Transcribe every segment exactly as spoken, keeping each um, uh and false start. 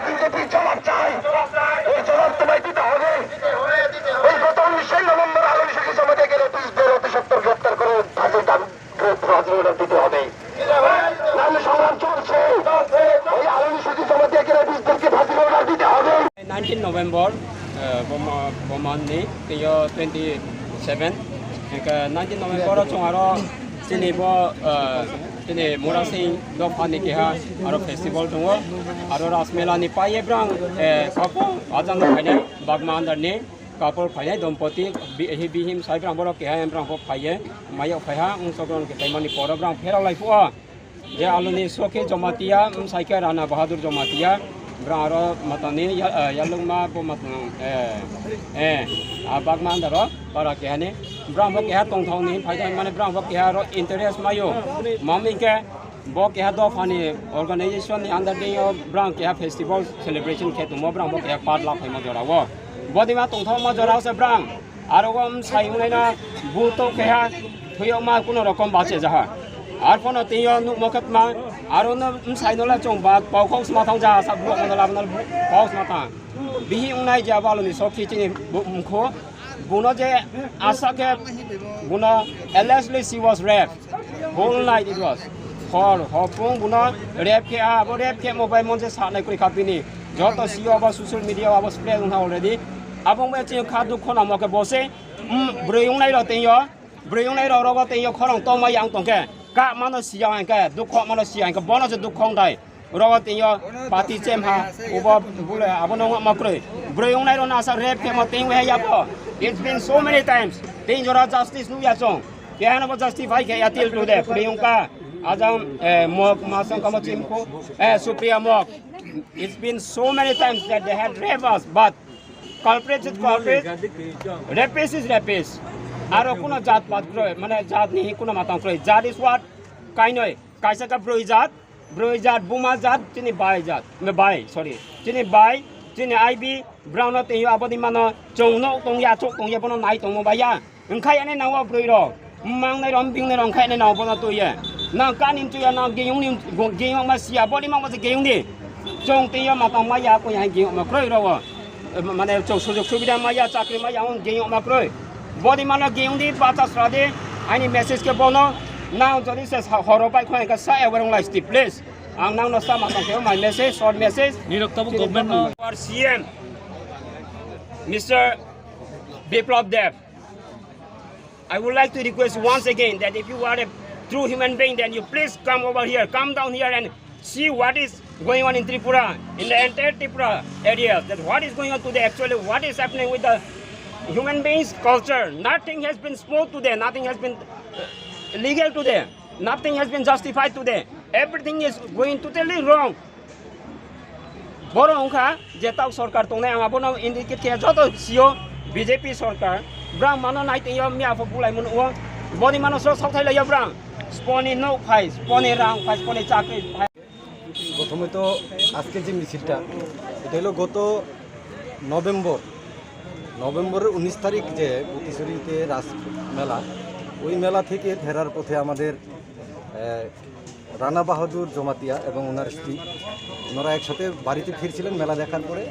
বিজেপি জবাব চাই। এই জবাব তোমায় দিতে হবে। এই গত উনিশে নভেম্বর আলম সুখী সমাজে গেলে পুলিশদের অতি সত্বর গ্রেপ্তার করে ফাঁসির দাবি, ফাঁসির অর্ডার দিতে হবে। নারী সংগ্রাম চলছে। এই আলম সুখী সমাজে গেলে পুলিশদেরকে ফাঁসির অর্ডার দিতে হবে। Nineteen November, eh, boma, boma ni, tei o twenty seven. Hingke nineteen November o chwng aro chini bo, eh, chini Murasing dopha ni keha aro festival tongo. Aro Ras Mela ni paiye brang, eh, kapo ajang no phainai Bagma under ni. Kapor phainai dompoti, bi-, hi bihim sai brang borok keha em brang bo phaiye, maya phaiha, wng sokron khe taimani poro brang pherok lai phuo. Je aloni sokhe Jamatia, wng saikhe Rana Bahadur Jamatia, brang aro matani ya-, eh, yalungma bo matang, eh, eh, a bagma andaro para kehani, brang bo keha tongthokni phaikhe mane brang bo keha aro interest mayo, mami khe, Bo keha dophani organization ni under ding o brang keha festival celebration khe tongmo, brang bo keha part la phaima jora o. Bodi ma tongthokma jora o se brang. Aro o bwsai wngnaino buto keha thuyokma kuno rokom bache jaha. Arphono tei o nukmo khe tma, aro no bwsai no le chwng ba pau kok sma thang jaha sa buo kono labna pau sma thang. Bihi wngnai je abo aloni sokhi chini bu-, mkhu. Buno je asa khe buno allegedly she was raped. Whole night it was. Hor, hopung buno rape khe, ah, abo rape khe mobile monse sanai kuri kha bini. Joto C E O abo social media abo spread wngkha already. Abo wngbai chini kha dukho namo khe bo se, mm, bwrwi wngnai rok tei o, bwrwi wngnai rok rogo tei o khorang tongma yang tongkhe. Ka mano siya hwnkhe, dukho mano siya hwnkhe, bono se dukho wngthai. Rogo tei o pati chem ha, ubo bule abo no wngma kwrwi. Bwrwi wngnai rok no asa rape khe mo tei wngwi ya bo. It's been so many times. Tei jora justice nukya chwng. Kehano bo justify khe ya till today. Bwrwi wngkha ajang, eh, mok masang kamo chimku, eh, Supriya mok. It's been so many times that they had raped us, but culprit is culprit, rapist is rapist. Aro kuno jat pat kwrwi, mane jat ni kuno matang kwrwi. Jat is what? Kainoi. Kaisa khe bwrwi jat, bwrwi jat, buma jat, chini bai jat, me bai, sorry. Chini bai, chini I B, brao no tei o aboni mano chwng no tong ya, chok tong ya, bono nai tongmo bai ya. Wngkha yani nang o bwrwi rok. Mangnai rom bingnai rom khainai nang bono tuye. Nang kani tuye nang geyung ni geyung ma siya boli mang ma geyung ni. Chong tuye ma tang ma ya ko ya geyung ma kroi ro. Mane chok sujok subida ma ya chakri ma ya on geyung ma kroi. Boli mano geyung di bata sra di. Ani message ke bono nang jodi se horo bai khoi ka sa ewer lai sti please. Ang nang no sa ma tang ke my message short message. Nirok tabu government no. Our C M, Mister Biplab Deb. I would like to request once again that if you are a true human being, then you please come over here, come down here and see what is going on in Tripura, in the entire Tripura area, that what is going on today, actually what is happening with the human beings culture. Nothing has been smooth today, nothing has been uh, legal today, nothing has been justified today. Everything is going totally wrong. Borok wngkha je tok sorkar tongnai, ang abono indicate khe joto sio B J P sorkar, borok mano nai tongyo miya pho bulai mano o, boni mano sok sok thai laiyo borok, sponi nok phai, sponi rang phai, sponi chakri phai. প্রথমে তো আজকে যে মিছিলটা, এটা হলো গত নভেম্বর, নভেম্বরের উনিশ তারিখ যে পতিসুরিতে রাস মেলা, ওই মেলা থেকে ফেরার পথে আমাদের আহ, রানা বাহাদুর জমাতিয়া এবং ওনার স্ত্রী, ওনারা একসাথে বাড়িতে ফিরছিলেন মেলা দেখার পরে।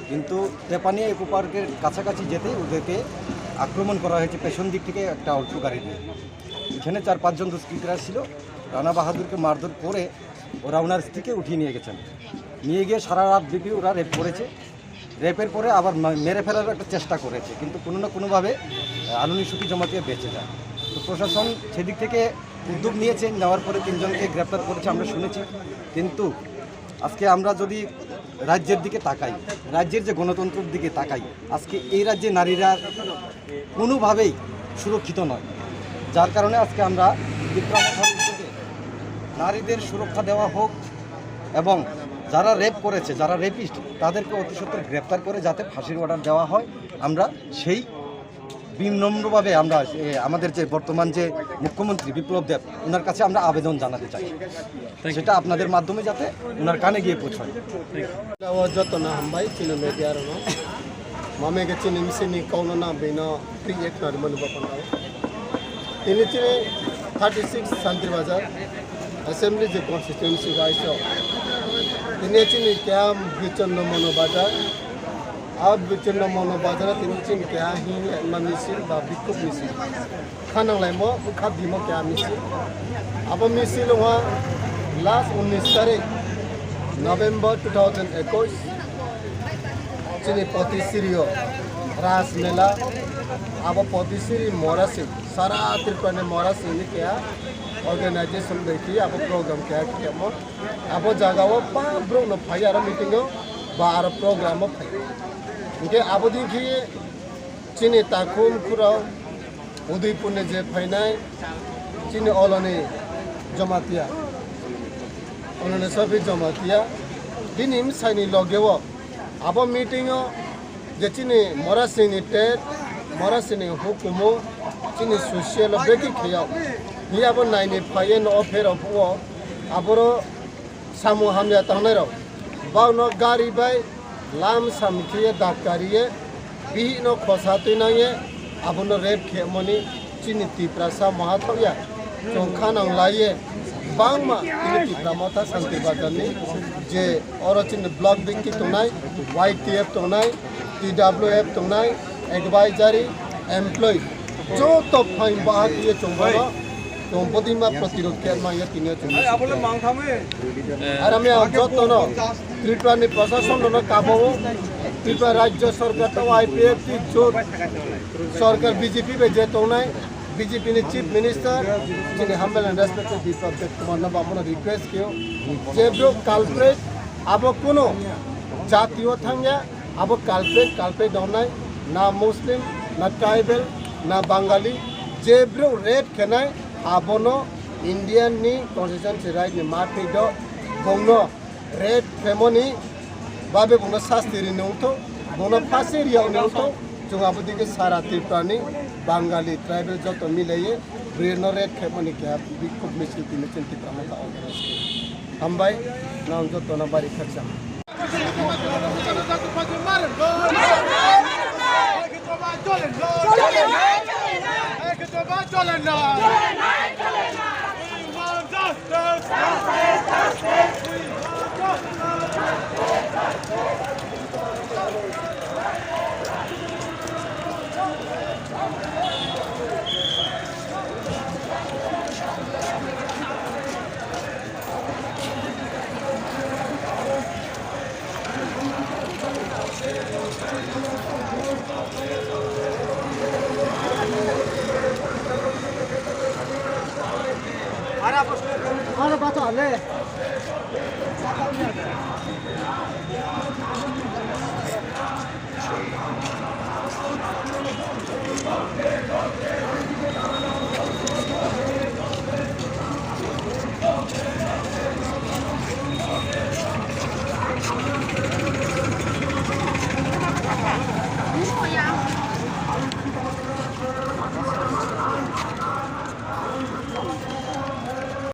কিন্তু তেপানিয়া ইকো পার্কের কাছাকাছি যেতেই ওদেরকে আক্রমণ করা হয়েছে পেছন দিক থেকে একটা অল্টো গাড়ি দিয়ে। এখানে চার পাঁচজন দুষ্কৃতীরা ছিল। রানা বাহাদুরকে মারধর করে ওরা ওনার স্ত্রীকে উঠিয়ে নিয়ে গেছেন। নিয়ে গিয়ে সারা রাত ব্যাপী ওরা রেপ করেছে। রেপের পরে আবার মা-, মেরে ফেলার একটা চেষ্টা করেছে, কিন্তু কোনো না কোনোভাবে, আহ, আলুনি সুখী জমাতিয়া বেঁচে যায়। তো প্রশাসন সেদিক থেকে উদ্যোগ নিয়েছে, নেওয়ার পরে তিনজনকে গ্রেপ্তার করেছে, আমরা শুনেছি। কিন্তু আজকে আমরা যদি রাজ্যের দিকে তাকাই, রাজ্যের যে গণতন্ত্রের দিকে তাকাই, আজকে এই রাজ্যে নারীরা কোনোভাবেই সুরক্ষিত নয়, যার কারণে আজকে আমরা বিক্রম মথার উদ্যোগে নারীদের সুরক্ষা দেওয়া হোক এবং যারা রেপ করেছে, যারা রেপিস্ট, তাদেরকে অতি সত্বর গ্রেপ্তার করে যাতে ফাঁসির অর্ডার দেওয়া হয়, আমরা সেই বিনম্রভাবে আমরা, এ, আমাদের যে বর্তমান যে মুখ্যমন্ত্রী বিপ্লব দেব, ওনার কাছে আমরা আবেদন জানাতে চাই। Thank you. সেটা আপনাদের মাধ্যমে যাতে ওনার কানে গিয়ে পৌঁছায়। Thank you. O jotono hambai chini media rokno. Mame ke chini msini kauno na bino free act na rimani bapang. Tini chini thirty six Santri Bazar Assembly je constituency wise o. Tini chini camp Bichonno Mono Bazar. A Bichonno Mono Bazar tini chini keha hin ma misil ba bikhuk misil. Khanang laimo, kha dimo keha misil. Abo misil wngkha last unnish tarik November two thousand ekwis. Chini Potisiri o Ras Mela, abo Potisiri Morasing, sara Tripura ni Morasing ni keha organization bai khe abo program keha khe mo. Abo jaga o pa borok no phai aro meeting o ba aro program o phai. Hingke abo din khe chini takhum khurao Udaipur ni je phainai chini oloni Jamatia, oloni Sofi Jamatia, bini bwsaini loge o abo meeting o je chini Morasing ni tet, Morasing ni hukumu, chini social o beki kheyao. Ni abo naini phaiye no o pherao phuo, aboro samung hamya tangnairok, bakno gari bai lam sam khiye dakkariye, bihikno khosa twi nangye, abono rape khemoni chini Tiprasa maha thokya. Chwng khanang laiye, bangma chini Tipra Motha Santi Bazarni je oro chini block biki tongnai, Y T F tongnai, T W F tongnai, advisory, employee, joto phain bahai ye chwng bono, chwng bodima protirod khe manya tini chwng. Ai, abo le mang thangwi. Ar ami ang joto no Tripura ni prashason no kabo, Tripura Rajya Sarkar to I P F T jot Sarkar B J P bai je tongnai, B J P ni Chief Minister, chini humble and respected Biplab Deb Kumar no bamano request khe, je bro culprit, abo kuno jati o thangya, abo culprit, culprit dongnai, na Muslim, na tribal, na Bangali, je bro rape khenai, abono Indian ni constitution se right ni ma thik do, bongno rape khemoni babe bongno sasti rini wngtho, bongno phasi riya wngtho, chwng abo dike sara Tripura ni Bangali tribal joto milaiye, bwrwino rape khemoni keha bikhuk misil tini chwng Tipra Motha organize khe. Hambai, nang jotono bari khaksa. চলে না। We want justice. Justice, justice. We want justice. Ara bato ale.